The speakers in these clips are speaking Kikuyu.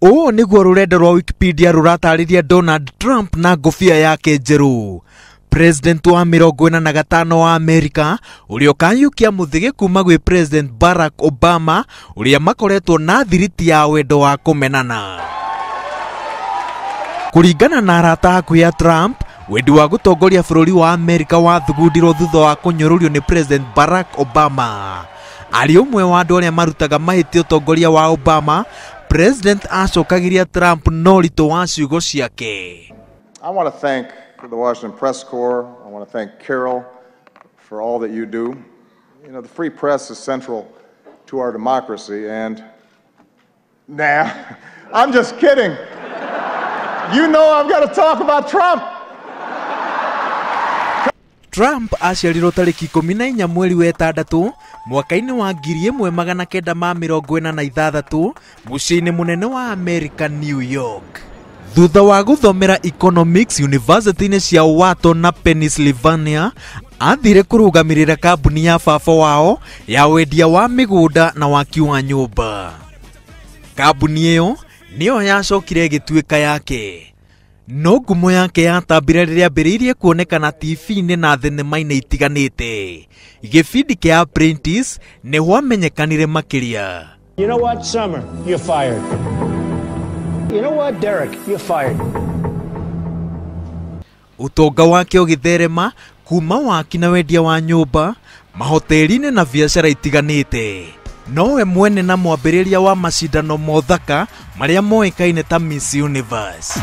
Ũũ nĩguo rũrenda rwa Wikipedia rũratarĩria Donald Trump na ngũbia yake njerũ. President wa 45 wa Amerika ũrĩa ũkayũkia mũthĩgĩ kuma gwĩ President Barack Obama ũrĩa makoretwo na thiriti ya wendo wa kũmenana. Kũringana na arata hakuhĩ a Trump, wendi wa gũtongoria bũrũri wa Amerika wathugundirwo thutha wa kũnyũrũrio nĩ President Barack Obama. Arĩ ũmwe wa andũ arĩa marutaga mahĩtia ũtongoria wa Obama, President acokagĩria Trump na ũritũ wa ciugo ciake. I want to thank the Washington Press Corps. I want to thank Carol for all that you do. You know, the free press is central to our democracy, and nah, I'm just kidding. You know I've got to talk about Trump. Trump aciarirwo tarĩki 14 mweri wa ĩtandatũ mwaka-inĩ wa 1986 mũciĩ-inĩ mũnene wa Amerika, New York. Thutha wa gũthomera economics university-inĩ cia Wharton na Pennsylvania, athire kũrũgamĩrĩra kambuni ya baba wao ya wendia wa mĩgũnda na waki wa nyũmba. Kambuni ĩyo nĩyo yacokire ĩgĩtuĩka yake. No ngumo yake yatambire rĩrĩa ambĩrĩirie kuonekana TV-inĩ na thenema-inĩ itiganĩte. Gĩbindi kĩa Apprentice nĩho amenyekanire makĩria. You know what, Summer? You're fired. You know what, Derek? You're fired. Ũtonga wake ũgĩtherema kuma waki na wendia wa nyũmba, mahoteli-inĩ na biacara itiganĩte. Nowe mwene na mwambĩrĩria wa macindano mothaka marĩa moĩkaine ta Miss Universe.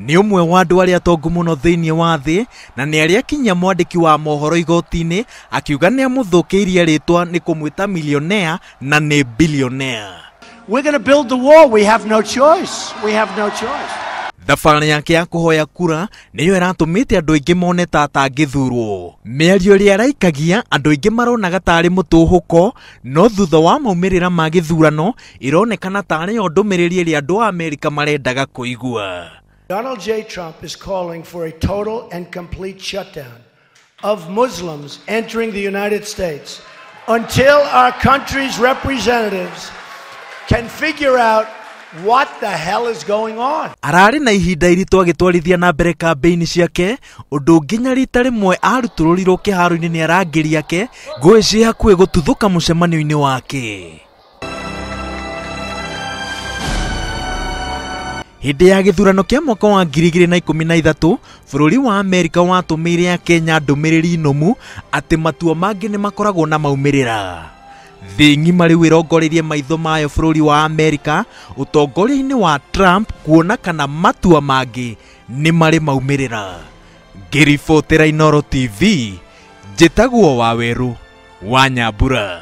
Nĩ ũmwe wa andũ arĩa atongu mũno thĩinĩ wa thĩ na nĩ arĩa akinyia mwandĩki wa mohoro igoti-inĩ akiuga nĩ amũthũkĩirie rĩtwa nĩ kũmwĩta millionaire na nĩ billionaire. We're going to build the wall. We have no choice. We have no choice. Thabarĩ yake ya kũhoya kura nĩyo ĩratũmĩte andũ aingĩ mone ta atangĩthurwo. Mĩario ĩrĩa araikagia andũ aingĩ maronaga tarĩ mũtũhũko, no thutha wa maumĩrĩra ma gĩthurano ĩronekana tarĩ yo ndũmĩrĩri ĩrĩa andũ a Amerika marendaga kũigua. Donald J. Trump is calling for a total and complete shutdown of Muslims entering the United States until our country's representatives can figure out what the hell is going on. Ararĩ na ihinda iritũ agĩtwarithia na mbere kambĩini ciake, ũndũ nginya rita rĩmwe arutũrũrirwo kĩharo-inĩ nĩ arangĩri ake, ngũĩ ciĩ hakuhĩ gũtuthũka mũcemanio-inĩ wake. Hĩndĩ ya gĩthurano kĩa mwaka wa 2013, bũrũri wa Amerika watũmĩire Akenya ndũmĩrĩri nũmu atĩ matua mangĩ nĩ makoragwo na maumĩrĩra. Thĩ ng'ima rĩu ĩrongoreirie maitho mayo bũrũri wa Amerika ũtongoria-inĩ wa Trump kuona kana matua mangĩ nĩ marĩ maumĩrĩra. Ngĩribotera Inooro TV, njĩtagwo Wawerũ wa Nyambura.